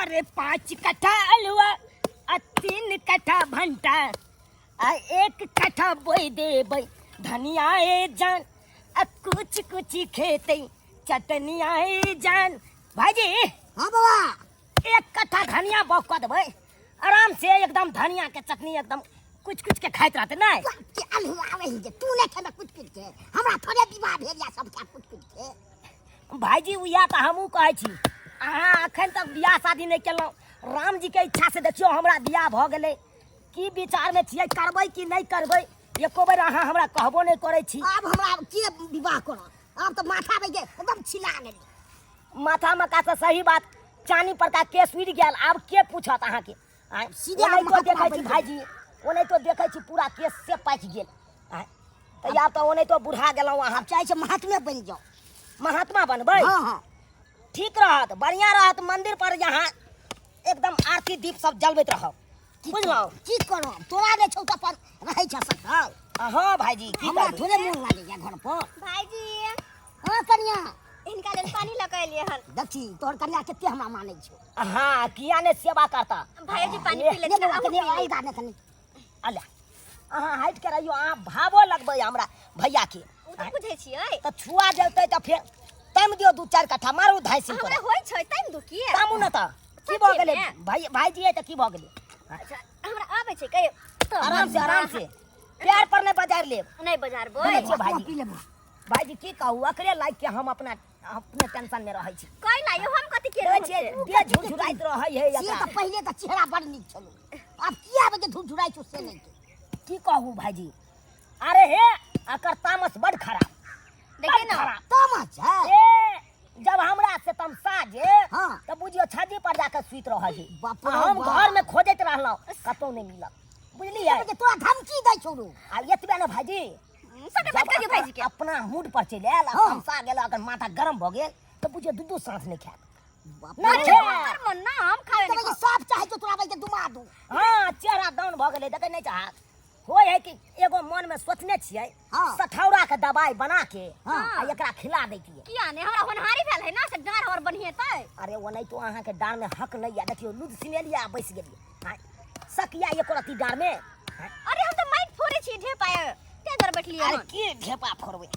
अरे 5 कट्ठा अलुआ आ 3 कट्ठा भंटा आ 1 कट्ठा बोई देबै धनिया ए जान, आ कुछ कुछ खेतै चटनिया ए जान। भाईजी। हाँ बाबा। 1 कट्ठा धनिया बौक कऽ देबै, आराम से एकदम धनिया के चटनी एकदम कुछ कुछ के खाइत रहते नहीं। के अलुआ आबै जे तू नहि खेबे कुछ कुछ के, हमरा थोड़े विवाह भेल या सब खाय कुछ कुछ के। भाईजी, उएह तऽ हमहूँ कहै छी। अहाँ अखन तक बियाह शादी नहि केलहुँ। राम जी के इच्छा से देखियौ हमरा बियाह भऽ गेलै। की विचारमे छियै, करबै कि नहि करबै? एको बेर अहाँ हमरा कहबो नहि करै छी। आब हमरा के विवाह करत? आब तऽ माथा में के एकदम छिला गेलै। माथा मका से सही बात, चानी पर का केस उड़ि गेल। आब के पूछत अहाँके आँय? सीधे आब ओनाहितो महात्मा देखै छी बनि। भाईजी, ओनाहितो देखै छी पूरा केस से पाकि गेल आँय। तऽ आब तऽ ओनाहितो बुढ़ा गेलहुँ अहाँ। आब चाहै छै महात्मे बनि जाओ। महात्मा बनबै? हाँ। ठीक रहत, बढ़िया रहत। मंदिर पर यहाँ एकदम आरती दीप सब जलबैत रहब, बुझलहुँ? की करब, तोरा नहि छौ तऽ अपन रहै छ सकल। हाँ भाईजी, की हमरा करबै? थोड़े मोन लागैया घर पर। भाईजी। हाँ कनिया। हिनका लेल पानी लऽ कऽ एलियै हन। देखी, तोहर कनिया कते हमरा मानै छौ। हाँ, किया ने सेवा करता। भाईजी, पानी पी ले लेथिन। बौआ, अहूँ कनि पी लेब। अलगा ने कनि। अल्ला, अहाँ हटि के रहियो। अहाँ भावो लगबै हमरा भैया के। ओ तऽ बुझै छियै। तऽ छुआ जेतै तऽ फेर तामि दियौ, 2-4 कट्ठा मारू धाइसिन। हमरा होइ छै तामि दू की? तामू ने तऽ की भऽ गेलै? सच्चीमे? भाई, भाईजी है तऽ की भऽ गेलै? अच्छा, हमरा आबै छै कहियो तऽ। आराम से, आराम से, पैर पर नहि बजार लेब। नहि बजारबै। देखै छियै भाईजी। पी लेबो। भाईजी, की कहू, अकरे लाइक के हम अपना अपने टेंशन में रहै छी। कैला यौ, हम कथी के देखै रहै छियै छियै? देह झुरझुराइत रहै है से एकरा। तऽ पहिले तऽ चेहरा बड़ नीक छलौ, आब किया बजे झुरझुराइ छौ से नहि के। की कहू भाईजी, अरे हे, एकर तामस बड खराब। देखिए बड ना। खराब। तामस है? ए, जब हमरा से तमसा जे हाँ। तऽ बुझियौ छज्जी पर जाके सुति रहल है। बाप रे आ हम बाप। घर में खोजैत रहलहुँ, कतौ नहि मिलल, बुझलियै? बजे तोरा धमकी दै छौ रो। आ एतबे ने भाईजी, सबके बात जब कहियो भाईजी के। अपना मूड पर चलि आयल आ हाँ। तमसा गेल, अगर माथा गरम भऽ गेल तऽ बुझियौ दू दू साँस नहि खायत। बाप नहि रे। खायत। हमर मन ना हम खावे तऽ नहि। बजे सब चाहै छौ तोरा बजे डुमा दू। हाँ, चेहरा डाउन भऽ गेलै, देखै नहि चाहत होइ है कि एगो मन में सोचने छियै सठौरा के दवाई बना के आ एकरा खिला दैतियै। किया नहि, हमरा होनहारी भेल है ना, से डाँड़ हमर बढ़िएतै। अरे, ओनाहितो अहाँके डाँड़ में हक नहि यऽ। देखियौ, लूद सिनेलिया बैस गेलियै। आँय, सकिया एको रत्ती डाँड़ में? अरे, हम तऽ माइक फोड़ै छी ढेपा, ते दुआरे बैठलियै अरे हन। की ढेपा फोड़बै?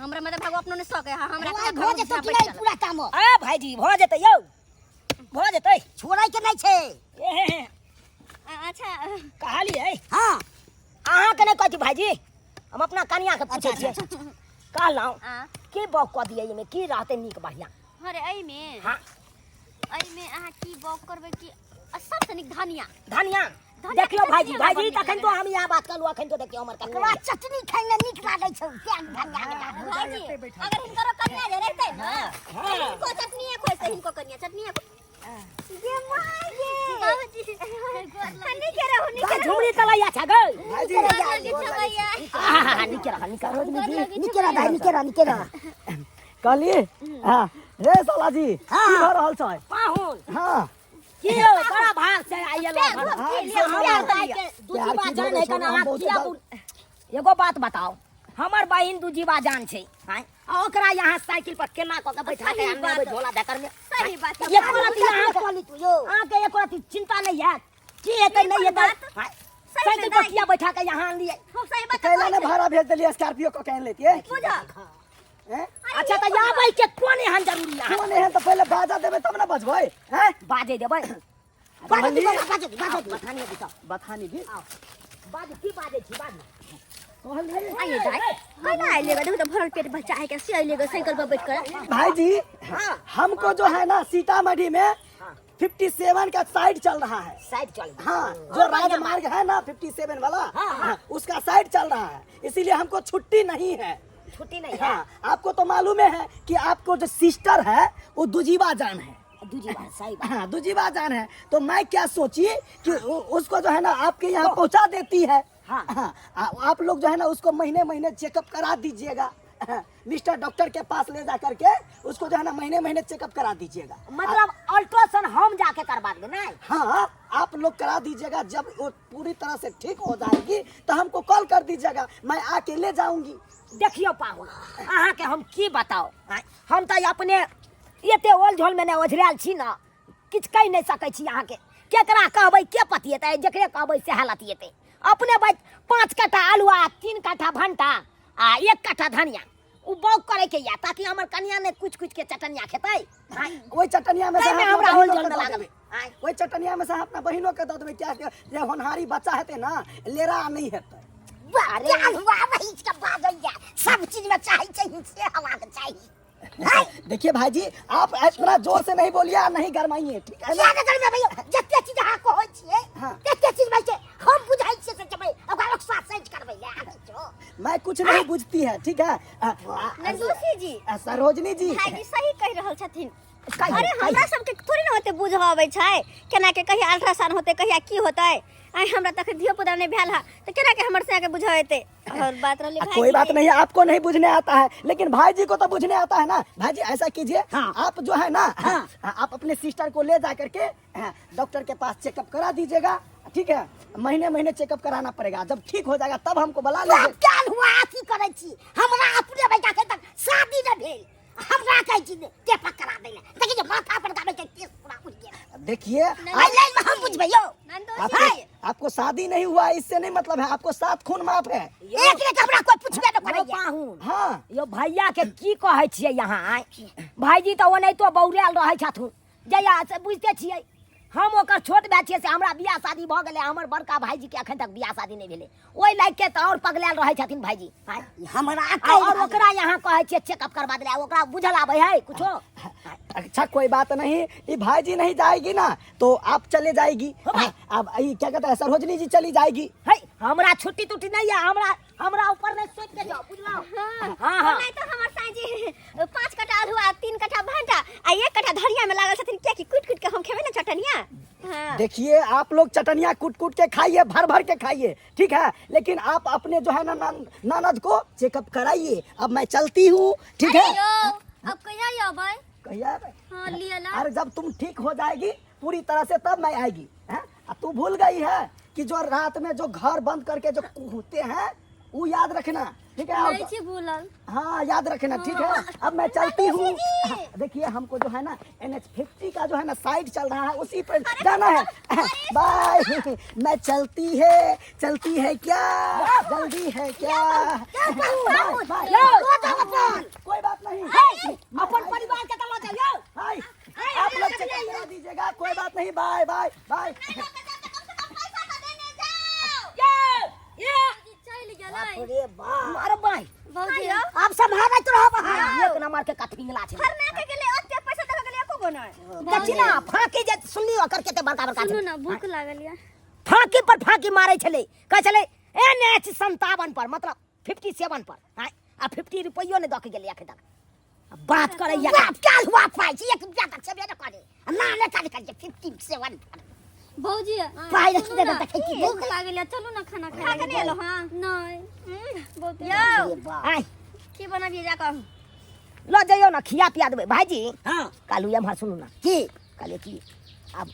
हमरा मतलब भागो अपनो नहि सकै है हमरा। बौआ, भऽ जेतौ कि नहि पूरा तामस? आ भाईजी, भऽ जेतै यौ, भऽ जेतै। छोड़ै के नहि छै। ए हे हे। अच्छा। कहलियै। हाँ। अहाँके नहि कहै छी भाईजी, हम अपना कनिया के पूछै अच्छा, छियै। अच्छा। कहलहुँ आ की बौक कऽ दियै एहिमे, की रहतै नीक बढ़िआँ? अरे, एहिमे हाँ। एहिमे अहाँ की बौक करबै कि आ सबसँ नीक धनिया। धनिया। धनिया देखियौ के भाईजी। चटनी भाईजी, बड़ नीक तखन तो हम इएह बात कहलहुँ, अखन तो देखियौ हमर कनिया। ओकरा चटनी खाइ मे नीक लागै छौ, तें धनिया के डाल। भाईजी, अगर हिनकरो कनिया जे रहतै ने, तऽ हिनको चटनीये खोजतै, हिनको कनिया चटनीये गे माय गे। बाबूजी, नीके रहू, नीके रहू। झुमरी तलैया छै गै। भाईजी। गोर लगै छौ भैया। आहा, नीके रह, नीके रह। गोर लगै छौ। नीके रह भाइ, नीके रह, नीके रह। कहली हाँ रे साला जी, की भऽ रहल छै? पाहुन। हाँ। की यौ, बड़ा भार से आयल। प्यार धोप के लिए, प्यार दलिया। दूजीबा प्यार की जान भेलै है छौ, कना हम अहाँ बहुत किया एगो बात बताओ, हमर बहिन दूजीबा जान छै आँय, आ ओकरा यहाँ साइकिल पर केना कऽ के बैठा के सही आनबै बात। झोला धकर में? सही बात। एको रति अहाँके कहली तू यौ? अहाँके एको रति चिंता नहीं हैत की हेतै ई नहीं कोन हेतै? बात? आँय, सही साइकिल में पर दाइ। किया बैठा के यहाँ आनलियै? हम सही बात कैला कहै ने छै। भाड़ा भेज देलियै, स्कॉर्पियो कऽ के आनि लेतियै। बुझा। हैं? अच्छा, तऽ आबै के कोन एहन जरूरी अहाँ? कोन एहन तऽ पहिले बाजा देबै तब ने बजबै हैं। बाजै देबै। बाजै दी बाबा, बाजै दी, बाजै दी। बथानी दिशा। बथानी भी। बाजू, की बाजै छी, बाजू। कहलियै। आइए दाइ, कैला आइले देखो तऽ भरल पेट बच्चा है के से आइले साइकिल पर बैठ कर। भाईजी, हमको जो है ना सीतामढ़ी में 57 का साइड चल रहा है। साइड चल। हाँ, जो राजमार्ग है ना 57 वाला, हाँ, उसका साइड चल रहा है, इसीलिए हमको छुट्टी नहीं है। छुट्टी नहीं है। हाँ, आपको तो मालूम है कि आपको जो सिस्टर है वो दुजीवा जान है। दूजी बात सही बात। हाँ, दुजीवा जान है, तो मैं क्या सोची कि उसको जो है ना आपके यहाँ पहुँचा देती है। हाँ, आप लोग जो है ना उसको महीने महीने चेकअप करा दीजिएगा। मिस्टर डॉक्टर के पास ले जा करके उसको जो है ना महीने महीने चेकअप करा दीजिएगा। मतलब अल्ट्रासाउंड हम जाके करवा देबै नहीं? हाँ, आप लोग करा दीजिएगा। जब वो पूरी तरह से ठीक हो जाएगी तो हमको कॉल कर दीजिएगा, मैं आके ले जाऊंगी। देखियौ पाहुन, अहाँके हम की बताउ आँय, हम तऽ अपने एते ओल झोल में नहि ओझरायल छी ने। किछु कहि नहि सकै छी अहाँके। केकरा कहबै के पतिएतै, जकरे कहबै सएह लतिएतै। अपने भाइ 5 कट्ठा आलू आ 3 कट्ठा भंटा आ 1 कट्ठा धनिया उ बौग करे के या, ताकि हमर कनिया ने कुछ कुछ के चटनिया खेतै। ओहि चटनिया में से ताहिमे अहाँ हमरा अपना होल बहिनो जल के में दऽ लागल। देबै। ओहि चटनिया में से अहाँ अपना बहिनो के दऽ देबै, क्या के जे होनहारी बच्चा हेतै ना, लेरा नहीं हेतै। अरे हुआ वही के बाजैया, सब चीज में चाही चाहिए से हवा के चाही। देखिए भाई जी, आप इतना जोर से नहीं बोलिए, नहीं गरमाइए, ठीक है ना? क्या गरमे भैया, जते चीज अहाँ कहै छियै हाँ। तते चीज भाई छै, हम बुझाइ छियै से जबै ओकरा लोक साथ सच करबै ले आबै छो। मैं कुछ नहीं बुझती है, ठीक है? नंदोसी जी। सरोजनी जी। भाई जी सही कहि रहल छथिन। कहियौ, अरे कहियौ। हमरा सबके थोड़ी ना होते बुझ आबै छै केना के कहिया अल्ट्रासाउंड होते, कहिया की होते। आइ हमरा तखन धियो पुता नहीं भेल हा, तो केना के हमर से के बुझेते। और बात रहले भाई कोई जी बात के। नहीं, आपको नहीं बुझने आता है, लेकिन भाई जी को तो बुझने आता है ना। भाई जी ऐसा कीजिए, हाँ। आप जो है ना, हाँ। आप अपने सिस्टर को ले जा करके, हाँ, डॉक्टर के पास चेकअप करा दीजिएगा, ठीक है? महीने महीने चेकअप कराना पड़ेगा, जब ठीक हो जाएगा तब हमको बुला लीजिए। आप क्या हुआ अथी करै छी, हमरा अपने बेटा के तक शादी न भेल, हमरा कहै छी चेकअप करा दै ले, देखिए जे माथा पर गाबै छै केस पूरा उड़ गेल। देखिए, नहीं, आई लाइन में हम बुझबै यौ। नंदोसी आपको, आपको शादी नहीं हुआ इससे नहीं मतलब है, आपको 7 खून माफ है। एक मिनट, हमरा कोई पूछबे न यौ करैया। पाहुन। हाँ। यौ भैया के की कहै छियै यहाँ आय? भाईजी तऽ ओनाहितो बौरायल रहै छथुन, जहिया से बुझिते छियै हम ओकर छोट भाय छियै, से हमरा बियाह शादी भऽ गेलै, हमर बड़का भाईजी के अखन तक बियाह शादी नहि भेलै, ओहि लागि के तऽ आओर पगलायल रहै छथिन भाईजी। आँय? हमरा आ कहि और रहल ओकरा यहाँ कहै छियै चेकअप करबा देलै, ओकरा बुझल आबै है कुछो? अच्छा कोई बात नहीं, ये भाईजी नहीं जाएगी ना तो आप चले जाएगी। हो भाई। हाँ, अब ये क्या कहता है सरोजनी जी चली जाएगी। है हमरा छुट्टी तुट्टी नहीं है, हमरा ऊपर नहीं सोच के जाओ, बुझलौ? हाँ, हाँ, हाँ। नहीं तो हमर साईं जी 5 कट्ठा आलू आ 3 कट्ठा भंटा आ 1 कट्ठा धनिया में लागल छथिन, कियाकि कुट कुट के हम खेबै ना चटनिया। हाँ। देखिए आप लोग चटनिया कूट कूट के खाइए, भर भर के खाइए, ठीक है, लेकिन आप अपने जो है ना ननद को चेकअप कराइए। अब मैं चलती हूँ, ठीक है? अरे यो, अब कहिया आबै? कहिया आबै? हाँ, लिया ला। अरे जब तुम ठीक हो जाएगी पूरी तरह से तब मैं आएगी। हैं? अब तू भूल गई है कि जो रात में जो घर बंद करके जो कूदते हैं वो याद रखना, ठीक है? नहीं छी भूलल। हाँ याद रखना, ठीक है? अब मैं चलती हूँ। देखिए हमको जो है ना NH 50 का जो है ना साइड चल रहा है, उसी पर जाना है। बाय। मैं चलती है, चलती है क्या, जल्दी है क्या? Bye, bye. कोई बात नहीं, अपन परिवार के तो लऽ जाइयो। हाय, आप लोग चेकअप करा दीजिएगा, कोई बात नहीं। Bye bye bye. बाप रे बाप। मारो बाय। भौजी। आब सम्हारैत रहब अहाँ। एक नंबर के कठिंगला छै। फरना के गेलै, ओते पैसा दऽ के गेलै, एको गो नहि। देखी ना, फाँकी जे सुनली ओकर कते बड़का बड़का सुनू छै। ना, भूख लागल या। फाँकी पर फाँकी मारै छलै, कहै छलै NH 57 पर, मतलब 57 पर। आँय, आ 50 रुपैयो नहि दऽ के गेलै एखन तक। आ बात करैया। बाप क्या हुआ पाइ छै, एक रुपया तऽ छेबे नहि करै। आ ना ने काज करै छै, 57 पर। भौजी, पाइ रखी सुनू देबै ना, तऽ खेती भूख देबै। लागल या, चलू ना खाना खा के खाय नहि एलहुँ हँ? नहि। बहुत यौ। अरे बाप। आँय। की बनबियै जा कऽ? लऽ जइयौ ना, खिया पिया देबै। भाईजी। हाँ। काल्हू एम्हर सुनू ना। की? कहलियै कि आब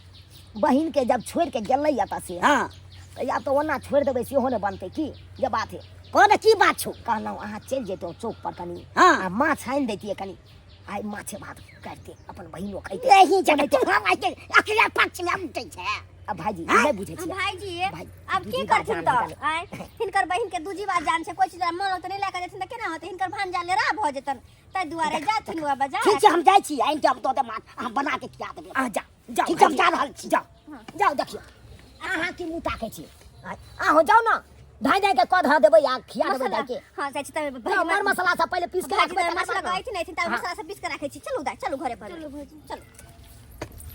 बहिन के जब छोड़ि के गेलै एतऽ से, हाँ। तऽ या तऽ ओना छोड़ि देबै सेहो नहि बनतै। की जे बात है? कोन की बात छौ? कहलहुँ अहाँ चलि जैतहुँ चौक पर कनी, हाँ। आ माछ आनि दैतियै कनी, आइ माछे भात करिते अपन बहिनो खैते। नहीं जब ओनाहिते- तू हम आइ के अकेला पक्ष में उठै छै। आ भाईजी, हाँ? नहि बुझै छियै। भाईजी, भाई, आब की दूजी बार करथिन जान तऽ? निकाले। आँय, हिनकर बहिन के दूजी बार जान छै, कोइ चीज मन लगतै नहि लए कऽ जेथिन तऽ केना होतै? हिनकर भांजा लेरा भऽ जेतन, ताहि दुआरे जाथिन ओ बाजार। ठीक छै, हम जाइ छी, आनि के हम दऽ देब माछ, अहाँ बना के खिया देबै। अहाँ जाउ, जाउ, ठीक छै, हम भाईजी। जा रहल छी। जाउ, जाउ, देखियौ अहाँ की मुँह ताकै छी। आँय, अहाँ जाउ ना, धाँइ धाँइ के कऽ धऽ देबै आ खिया देबै मसाला। दाइ के। हाँ, जाइ छी तब जाउ, मर मसाला सब पहिले पीस के भाजी राखबै, तऽ तकर मसाला बाद कहै छी नहि, तब हाँ। मसाला सब पीस के राखै छी। चलू दाइ, चलू घरे पर। चलू भौजी। चलू।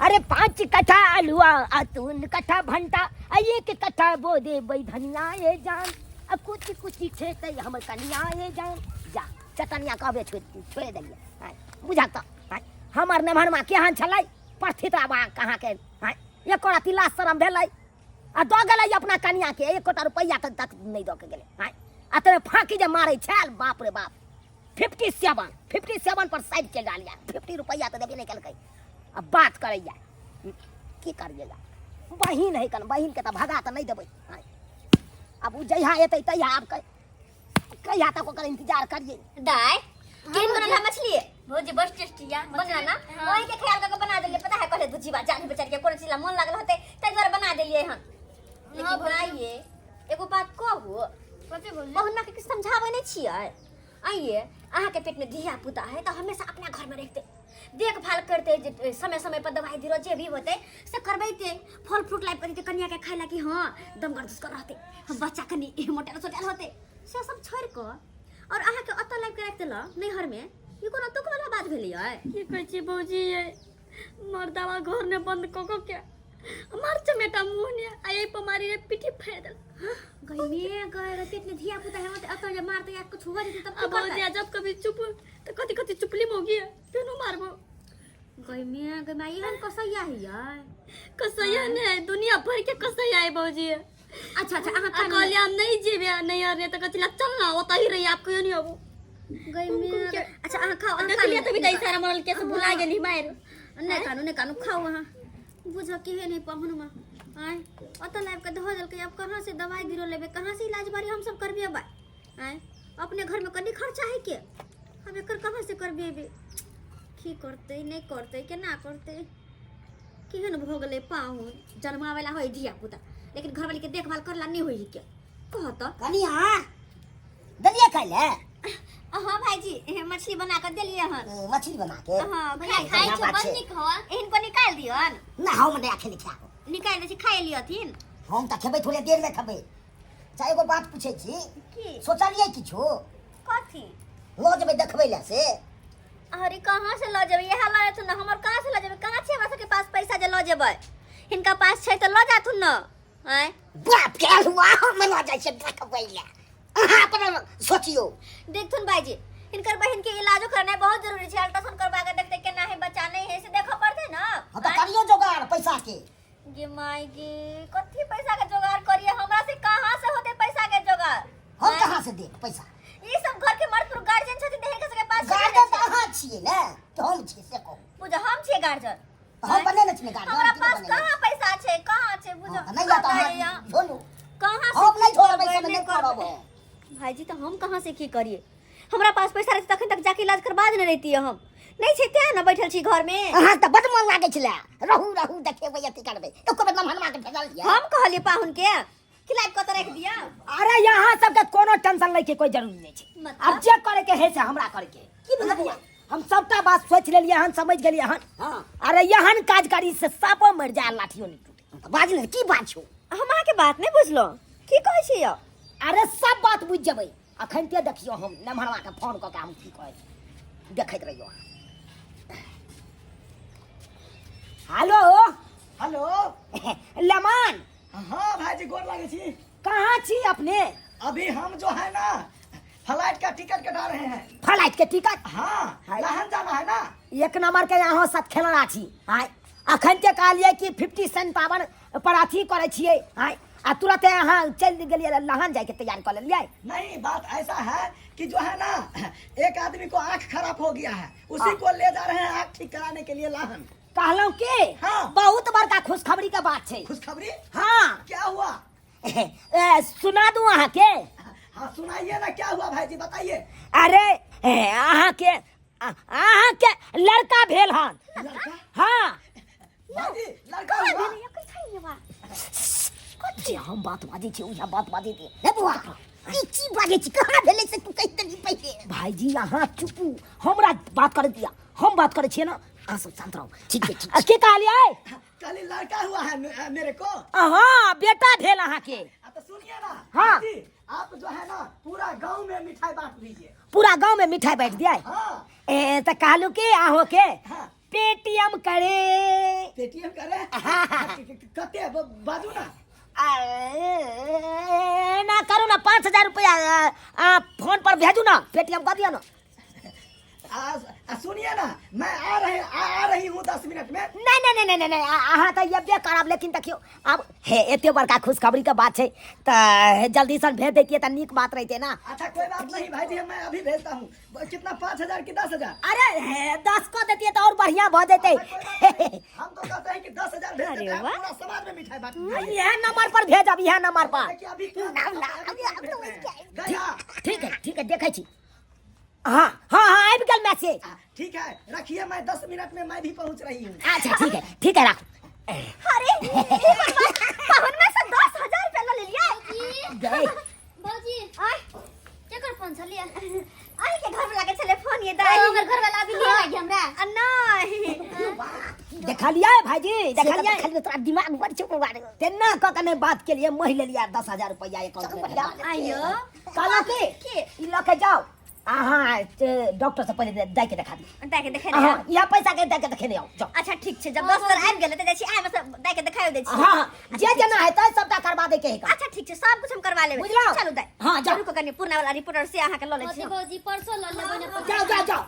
अरे 5 कट्ठा आलुआ आ 3 कट्ठा भंटा आ 1 कट्ठा बो देबै धनिया ए जान, आ कुछ कुछ खेतै हमर कनिया ए जान। जा चटनिया कहबे छोड़ि देलियै। आँय, बुझा तऽ, आँय, हमर नेमहरमा केहन छलै परथित आब कहाँ के, आँय, एको रत्ती लाज शरम भेलै आ दऽ गेलै अपना कनिया के एकोटा रुपैआ तक नहि दऽ के गेलै। आँय, आ तोरे फाँकी जे मारै छल, बाप रे बाप, 57 पर साइड चलि रहल यऽ, 50 रुपैआ तऽ देबे नहि केलकै। आ बात करैया की करियै, बहिन है कन, बहिनके तऽ भगा तऽ नहि देबै। आँय, आब ओ जहिया एतै तहिया, आब कहिया तक ओकर इंतजार करियै। दाइ, केहन बनल है मछली? भौजी बस टेस्टी या बनला ना वही के ख्याल करके बना देलिए पता है कहले बुझी बा जान बेचारी के कोनो चीज ला मन लागल होते ताहि दुआरे बना देलिए हन लेकिन हाँ, भौजी। भाइये एगो बात कहू कथी भौजी बहुना के किछु समझाबै नहि छियै आइए अहाँके पेट में धिया पुता है तऽ हमेशा अपना घर में रखते देखभाल करते जे समय समय पर दवाई दिरो जे भी होते से करबैते फल फ्रूट लाबि कऽ देते कनिया के खाय ला कि हाँ दमगर दुसकर रहते हम बच्चा कनि मोटायल सोटायल होते से सब छोड़ि कऽ और अहाँके ओतऽ लाबि कऽ राखि देलक नैहर में ई कोनो दुख वाला बात भेलै की कहै छी भौजी ये मर्दावा घर ने बंद कऽ कऽ के मार चमेटा मुँह ने आ एहि पर मारी रे पीठी फाड़ि देल गई में गए रे पेट में धिया पुता है ओतऽ ओतऽ जे मारते या कुछ हुआ जेतै तब आ की भौजी करतै आ जब कभी चुप तऽ कथी कथी चुपली मौगी है फेनो मारबो गई में गई माई एहन कसैया हियै कसैया ने दुनिया भर के कसैया है भौजी अच्छा अच्छा अहाँ आ खाना कहलियै हम नहीं जेबे नहीं अरे तऽ कहै चल ना ओतऽ ही रही आप कहियो नहीं आबू गई में अच्छा अहाँ खाओ अहाँ देखलियै खानू। तभी तऽ इशारा मरल के से भुला गेली मारि नहि कानू नहि कानू खाओ अहाँ बुझो कि हे नहीं पहुन में आय ओतऽ लाबि कऽ धऽ देलकै अब कहाँ से दवाइ बीरो लेबै कहाँ से इलाज बारी हम सब करबे बाय आय अपने घर में कनी खर्चा है के हम एकर कहाँ से करबेबै की करतै नहि करतै केना करतै केहन भऽ गेलै पाहुन जन्माबै ला होइ धिया पुता लेकिन घरवाली के देखभाल करला नहि होइ के कह तऽ कनिया देलियै खाइ लए हाँ भाईजी मछली बना कऽ देलियै हन मछली बना के हाँ भैया खाइ खाइ बढ़िआँ छौ बात बड़ छै। नीक हवा हिनको निकालि दियौन ना हम नहि अखन खायब निकालि दै छी खाइ लियथिन हम तऽ खेबै थोड़े देर में खेबै अच्छा एगो बात पूछै छी की सोचलियै किछु कथी लऽ जेबै देखबै लए से अरे कहाँ से लऽ जेबै इएह लऽ जेथुन ने हमर कहाँ से लऽ जेबै कहाँ छै हमरा सबके पास पैसा जे लऽ जेबै हिनका पास छै तऽ लऽ जाथुन ने आँय बाप के अल्हुआ हम लऽ जाइ छियै देखबै लए अहाँ अपना सोचियौ देखथुन भाईजी हिनकर बहिन के इलाजो करनाइ बहुत जरूरी छै अल्ट्रासाउंड करवा के देखते केना है बच्चा नहीं है से देखऽ पड़तै ने हाँ तऽ करियौ जोगाड़ पैसा के गे माय गे कथी पैसा के जोगाड़ करिए हमरा से कहाँ से होते पैसा के जोगाड़ हम कहाँ से देब पैसा ई सब घर के मर्द पुरुष गार्जियन छथिन तऽ हिनका सबके पास गार्जियन तऽ अहाँ छियै ने तऽ हम छियै से कहू बुझ हम छियै गार्जियन तऽ हम बनेने छियै गार्जियन हमरा पास कहाँ पैसा छै कहाँ छै बुझ नहि यऽ तऽ अहाँ झोलू कहाँ से हम नहि की छोड़बै करबै, से नहि करब करबै। भाईजी तऽ हम कहाँ से की करिए हमरा पास पैसा रहते तखन तक जाके इलाज करबा देने रहितियै हम नहीं छै तें ने बैठल छी घर में अहाँ तऽ बड मन लागै छलै रहू रहू देखेबै अथी करबै एको बेर नमहनमा के भेजल यऽ हम कहलियै पाहुन के खिलाइ कऽ रख दिया अरे यहाँ सबके कोनो टेंशन लै के कोई जरूरी नहीं छै मतलब? अब जे करे के है से हमरा करे के की भेलै बौआ? हम सबटा बात सोच लेलियै हन समझ गेलियै हन हाँ अरे यहन काज करी से सापो मर जाए लाठियो नहीं टूटे तऽ बाज ने की बात छौ हम अहाँके बात नहि बुझलहुँ की कहै छी यौ अरे सब बात बुझि जेबै अखन ते देखियो हम नमहरवा के फोन कऽ के हम की कहै छी देखैत रहियो अहाँ। हेलो हेलो लमान हाँ भाईजी गोर लागे छी कहाँ छी अपने अभी हम जो है ना फ्लाइट का टिकट कटा रहे हैं फ्लाइट के टिकट हाँ हाय। लाहन जाना है ना एक नंबर के यहाँ साथ खेलना छी आय अखन के कहलियै कि फिफ्टी सेंट पावर पर अथी करै छियै आय आ तुरंते अहाँ चलि गेलियै लहन जायके तैयारी कऽ लेलियै नहीं बात ऐसा है कि जो है ना एक आदमी को आंख खराब हो गया है उसी को ले जा रहे हैं आंख ठीक कराने के लिए लाहन कहलहुँ की हाँ। बहुत बड़का खुशखबरी के बात छै खुशखबरी हाँ क्या हुआ ए, सुना दूं अहाँके हाँ सुनाइए ना क्या हुआ भाई जी बताइए अरे ए, अहाँके अहाँके लड़का भेल हन लड़का हाँ भाईजी लड़का हुआ कथी हम बात बाजै छी उएह बात बाजै छी हे बौआ ई की बाजै छी कहाँ भेलै से तू कहि देली पहिले भाईजी अहाँ चुपू हमरा बात करे दिया हम बात करे छियै ना अहाँ सब शांत रहू ठीक छै, ठीक आ, के कहलियै कल ही लड़का हुआ है मेरे को हाँ बेटा भेल अहाँके आ तो सुनिए ना हाँ। भाईजी, आप जो है ना पूरा गांव में मिठाई बांट दीजिए पूरा गांव में मिठाई बांट दिया हाँ ए त कहलू के अहो के हाँ। पेटीएम करे पेटीएम करे कते बाजू ना अरे, ना करू ना 5000 रुपया फोन पर भेजू ना पेटीएम कर दिया ना आ सुनिए ना मैं आ रहे आ, आ रही हूँ 10 मिनट में। नहीं नहीं नहीं नहीं नहीं अहाँ तऽ एबे करब लेकिन देखियौ आब हे एते बड़का खुशखबरी के बात छै तऽ जल्दी सन भेज दैतियै तऽ नीक बात रहितै ना। अच्छा, कोई बात नहीं भाई जी, मैं अभी भेजता हूँ। कितना, 5000 की 10,000? अरे हे 10 कऽ दैतियै तऽ और बढ़िया भऽ जेतै। हम तो कहते हैं कि 10,000 भेज देते हैं, पूरा समाज में मिठाई बांट दीजिए। इएह नंबर पर भेजब, इएह नंबर पर। देखिए अभी क्या ना, ना, अभी अभी- अभी तो भेज रहे हैं। गया। ठीक है, ठीक है, देखै छी। हाँ हाँ हाँ आबि गेल मैसेज। ठीक है, रखिए, मैं 10 मिनट में मैं भी पहुंच रही हूँ। अच्छा ठीक है, ठीक है, रखो। अरे पाहुन में से 10,000 रुपया ल लेलियै। गए। भौजी आय केकर फोन छलियै? अहीं के घर में लागे छलै फोन ये दाई। हमर घर वाला अभी लिए लागी हमरा। आ नहीं देखलियै भाईजी, देखलियै? खाली तोरा दिमाग बड़ छौ बौआ रे। तेना कऽ के नहि बात केलियै, मोहि लेलियै 10,000 रुपैआ एकाउंट में। आइयो कहलहुँ की ई लऽ के जाउ अहाँ डॉक्टर से पहिले दै के देखा दियौ। दाई के देखे हाँ, इएह पैसा के दै के देखेने आउ, जाउ। अच्छा ठीक छै, जब 10,000 आबि गेलै तऽ जाइ छी आइ से दाई के देखायो दै छी। हाँ, जे जेना हेतै सबटा करबा दै के है। अच्छा ठीक छै, सब कुछ हम करवा लेबै। बुझलहुँ? चलू दाई। हाँ, जाउ। रुको कनी, पूर्णा वाला रिपोर्टर से अहाँ के लऽ लै छी। भौजी परसों लऽ लेबै ने। जाउ जाउ जाउ।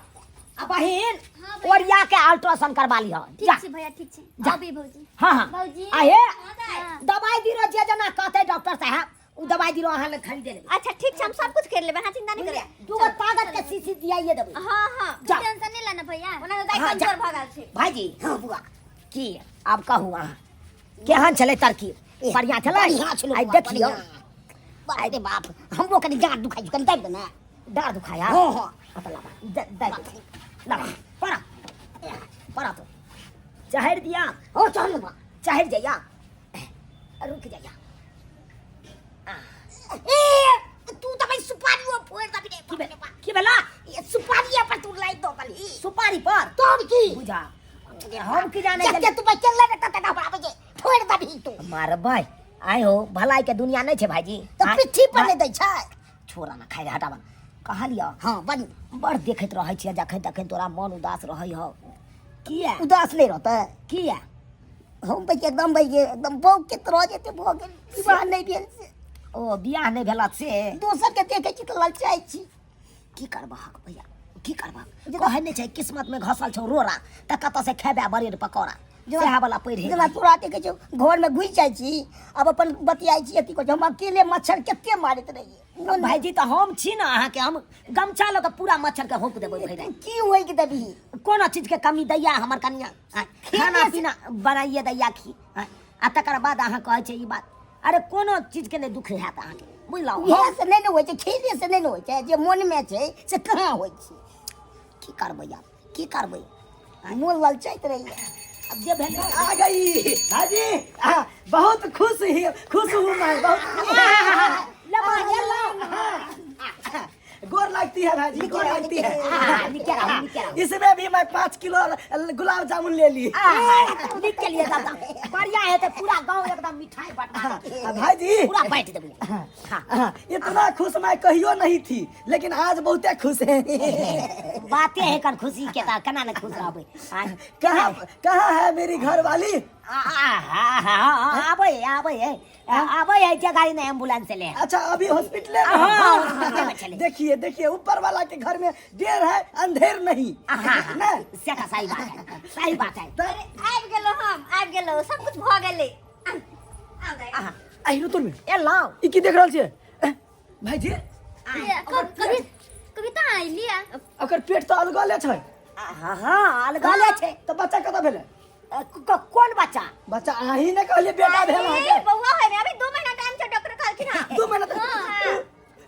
आ बहिन, हाँ, भैया। ओरिया के अल्ट्रासाउंड करवा लिह। ठीक जा छै भैया, ठीक छै। जा। अबै भौजी। हाँ हाँ। भौजी। आ हे, हाँ। दवाई दिरो जे जना कहतै डॉक्टर साहब, उ दवाई दिरो अहाँ लग खरीदे लेबै। अच्छा ठीक छै, हम सब कुछ कर लेबै, अहाँ चिंता नहीं करियै। दूगो ताकत के शीशी दियाइए देबै। हाँ हाँ। जा। टेंशन नहीं लेना भैया। ओना तऽ दाई हाँ, जा। कमजोर भऽ गेल छै। भाईजी। हाँ बुआ। की आब कहू अहाँ केहन छलै तरकीब? बढ़िया छलै? बढ़िया छलै आइ बुआ, देखियौ। बढ़िया। अरे बाप, हमरो कनी डाँट दुखाइ छै, कनी दाबि दे ने। डाँट दुखाया? हाँ हाँ। अतऽ लाबा, दाबि दे। लाबा, पड़ा पड़ा तो चढ़ि दिया। हो चढ़ बुआ। चढ़ि जइया, रुक जइया। ए तू तऽ भाई सुपारी फोड़ दबी रे। की भेल? की भेला? ए सुपारी पर तू लाई दो बली। सुपारी पर? तोर की बुझा हम की जाने। जते तू बचल ले तते ना आबै छै, फोड़ दबी तू। मारबै आइ हो, भलाई के दुनिया नहीं छै भाईजी। तऽ पिट्ठी पर नहि दै छै। छोड़ा ना, खाइ हटाबा कहलियौ। हाँ बन बड़ देखैत रहै छियै जखन तखन तोरा मन उदास रहै हौ, किया? उदास नहि रहतै? किया? हम भाई एकदम भाई एकदम बौक के तरह जेते भऽ गेल, विवाह नहि भेल से। ओ बियाह नहि भेल से दोसर के देखै छी तऽ ललचाइ छी। की करबहक भैया, की करबहक? कहै नहि छै किस्मत में घसल छौ रोड़ा तऽ कतऽ से खेबै ब्रेड पकौड़ा, सएह वाला पढ़ि। जेना तोरा देखै छौ घर में घुसि जाइ छी, आब अपन बतियाइ छी, अथी करै छी, हम अकेले मच्छर कते मारैत रहियै। भाईजी तऽ हम छी ने अहाँके, हम गमछा लऽ कऽ पूरा मच्छर के होक देबै भरि राति। की होइक देबही? कोनो चीज के कमी दैया हमर कनिया? खाना पीना बनाइए दैया खी, आ तकर बाद अहाँ कहै छै ई बात? अरे कोनो चीज के नहि दुख हैत अहाँके, बुझलहुँ? उएह से नहि ने होइ छै, खेले से नहि ने होइ छै, जे मोनमे छै से कहाँ होइ छै। की करबै आब, की करबै? मोन ललचाइत रहैया। अब जे भेल। आ गई भाजी, बहुत खुश ही खुश हूँ मैं बहुत। लबा गेलो। गोर लगती है भाजी, गोर लगती है। नीके रहू, नीके रहू। इसमें भी मैं 5 किलो गुलाब जामुन ले ली। निक के लिए दादा, बढ़िया है तो पूरा गांव एकदम मिठाई बंटा भाईजी पूरा बांट देबै। हाँ, इतना खुश मैं कहियो नहीं थी, लेकिन आज बहुते खुश है। बाते है कर खुशी के ता केना ने खुश रहबै? कहाँ कहाँ है मेरी घर वाली? आबै आबै है, आबै है, जे गाड़ी ने एम्बुलेंस ले। अच्छा अभी हॉस्पिटल में? हाँ, हॉस्पिटल में चले। देखिए देखिए, ऊपर वाला के घर में देर है अंधेर नहीं ना। से का सही बात है, सही बात है। आबि गेलहुँ, हम आबि गेलहुँ, सब कुछ भऽ गेलै। आउ दाई। आइरो तोर में ए लाओ। ई की देख रहल छियै भाईजी? कभी कविता आइली। ओकर पेट तऽ अलगले छै। हाँ हाँ, अलगले छै। तऽ बच्चा कतऽ भेलै? कोन बच्चा? बच्चा अहीं ने कहलियै बेटा भेल अरे अहाँके। बौआ है अभी 2 महीना टाइम छै, डॉक्टर कहलखिन। हां 2 महीना तक,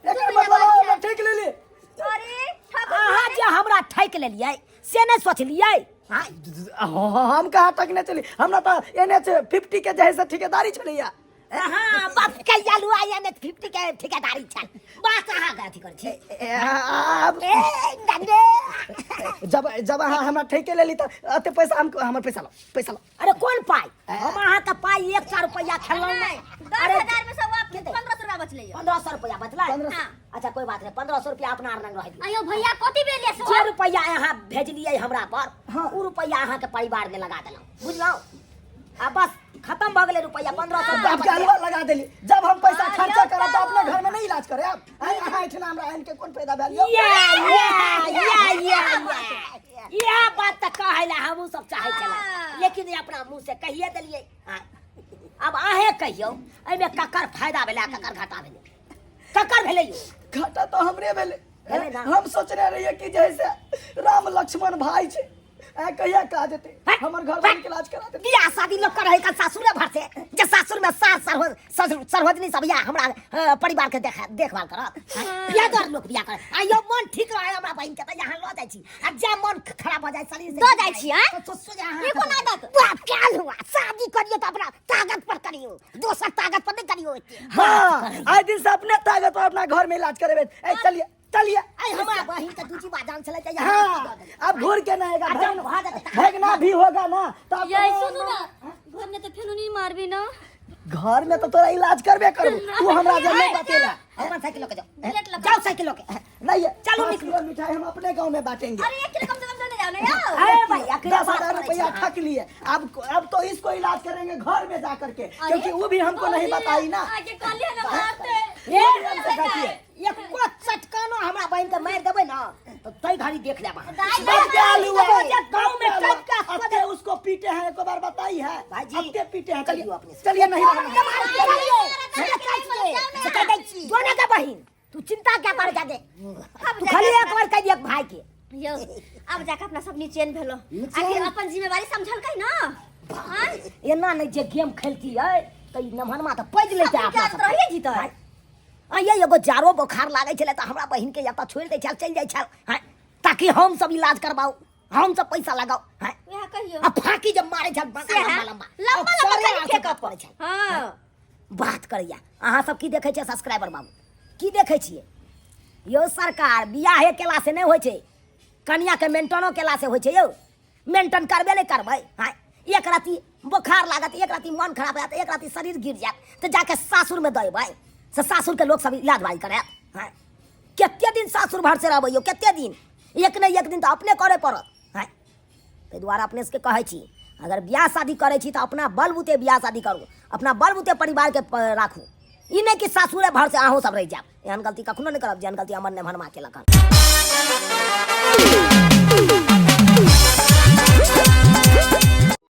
एकर मतलब हमरा ठकि लेली। अरे ठाकुर, अहाँ जे हमरा ठकि लेलियै से नहि सोचलियै? हम कहाँ ठकने छली? हमरा तऽ एन एच 50 के जे है से ठेकेदारी छलैया। हाँ बाप के आलू आई एन एच 50 के ठेकेदारी छल, बात अहाँ के अथी करै छी। आब ए नंदे, जब जब अहाँ हमरा ठेके लेली तऽ एते पैसा हम, हमर पैसा लो, पैसा लो। अरे कोन पाइ? हम अहाँके पाइ 100 रुपैआ खेलहुँ नहि। 10,000 में सब 1,500 रुपया बचलै। 1,500 रुपैआ बचलै? हाँ। अच्छा कोई बात नहीं, 1,500 रुपया अपना आर लग रह दियौ। आयो भैया, कथी भेल ये? जे रुपैआ अहाँ भेजलियै हमरा पर, उ रुपैआ अहाँके परिवार में लगा देलहुँ, बुझलहुँ? आ बस खत्म भऽ गेलै रुपैआ, 1,500 रुपैआ। आपके हलवा लगा देली। जब हम पैसा खर्चा करब तऽ अपने घर में नहीं इलाज करे। अब अहाँ एहिठिना हमरा आनि के कोन फायदा भेल यौ? या या या या इएह बात तऽ कहै लए हमहूँ सब चाहै छलहुँ, लेकिन ई अपना मुँह से कहिए देलियै। आब अहें कहियौ, एहिमे ककर फायदा भेलै आ ककर घाटा भेलै? ककर भेलै यौ? घाटा तऽ हमरे भेलै। भेलै ना? हम सोचने रहियै कि जैसे राम लक्ष्मण भाई छै, आ कहिया काज हेतै, हमर घर वाली के इलाज करा देतै। बियाह शादी लोग करे का सासुरे भर से, जे सासुर में सास ससुर सरहोजनी सब या हमरा परिवार के देख देखभाल करत। बियाह लोक बियाह कर आ यो मन ठीक रहे हमरा बहिन के त यहाँ ल जाइ छी आ जा मन खराब हो जाय शरीर से दऽ जाइ छी, आँय? तो सोझा अहाँ ई कोन आदत? बाप क्या हुआ शादी करियो त अपना ताकत पर करियो दोसर ताकत पर नहीं करियो एते। हाँ, आइ दिन से अपने ताकत पर अपना घर में इलाज करेबे। ए चलिए चलिए। आई हमरा बहिन के दूजी बाजान छलै त यहाँ हाँ, अब घूर के ना आएगा, आ जब भऽ जेतै तऽ- भागना भी होगा ना तो अब यही सुनू ना, घर में तो फेनो नहीं मारबी ना। घर में तो तोरा इलाज करबे करबो, तू हमरा जब नहीं बतेला। अपन साइकिल लके जाओ। बुलेट लके। जाओ साइकिल लके। नहीं, चलो पाँच निकलो। किलो मिठाई हम अपने गांव में बांटेंगे। अरे 1 किलो कम से कम तो ले जाओ ना यार। अरे भाई, अकेले 10,000 बात करै रुपया छी। ठक लिए, अब तो इसको इलाज करेंगे घर में जा करके, क्योंकि वो भी हमको नहीं बताई ना। आगे कहलिए ना मारते। वो भी हमसे ठकिए। एको चटकानो हमरा बहिन के मारि देबै ना तो तै घड़ी देख लेब अहाँ। बस क्या हुआ? जे गाँव में क्या हुआ? टपका अत्ते उसको पीटे हैं, एक बार बताई है। भाईजी, अत्ते पीटे हैं। चलिए चलिए अपने से। चलिए, नहीं रहना। जोने के बहिन तू चिंता क्या कर जादे, तू खाली एक बार कह दिया भाई के। यो अब जाके अपना सब निचेन भेलो, आखिर अपन जिम्मेवारी समझल कहीं ना। हाँ? एना नहीं जे गेम खेलती है त ई नमहनमा त पैज लेते सबके अपना आदत सब। रहिए जीतै। आ ये एगो जारो बोखार लागै छलै त हमरा बहिन के एतऽ छोड़ि दै छल, चलि जाइ छल, हाँ, ताकि हम सब इलाज करबाउ, हम सब पैसा लगाउ, हाँ। वएह कहियो। आ फाकी जब मारै छल बड़का से है। लम्बा लम्बा। लम्बा आ लम्बा सरे खाली आँखि फेंकऽ पड़ै छल। हाँ। बात करैया। अहाँ सब की देखै छियै सब्सक्राइबर बाबू, की देखै छियै यौ? सरकार बियाहे केला से नहि होइ छै, कनिया के मेंटेनो केला से होइ छै यौ। मेंटेन करबे नहि करबै, हाँ, एक राति बोखार लागत, एक राति मन खराब होयत, एक राति शरीर गिर जायत तऽ जाके सासुरमे दऽ अयबै, से सासुरके लोक सब इलाज बाजी करायत। हाँ, कते दिन सासुर भर से रहबै यौ, कते दिन? एक ने एक दिन तऽ अपने करे पड़त। हाँ, ताहि दुआरे अपने सबके कहै छी, अगर बियाह शादी करै छी तऽ अपना बलबूते बियाह शादी करू, अपना बलबूते परिवारके राखू, ई नहि कि सासुरे भर से अहूँ सब रहि जायब। एहन गलती कखनो नहि करब जेहन गलती हमर नेमहनमा केलक हन।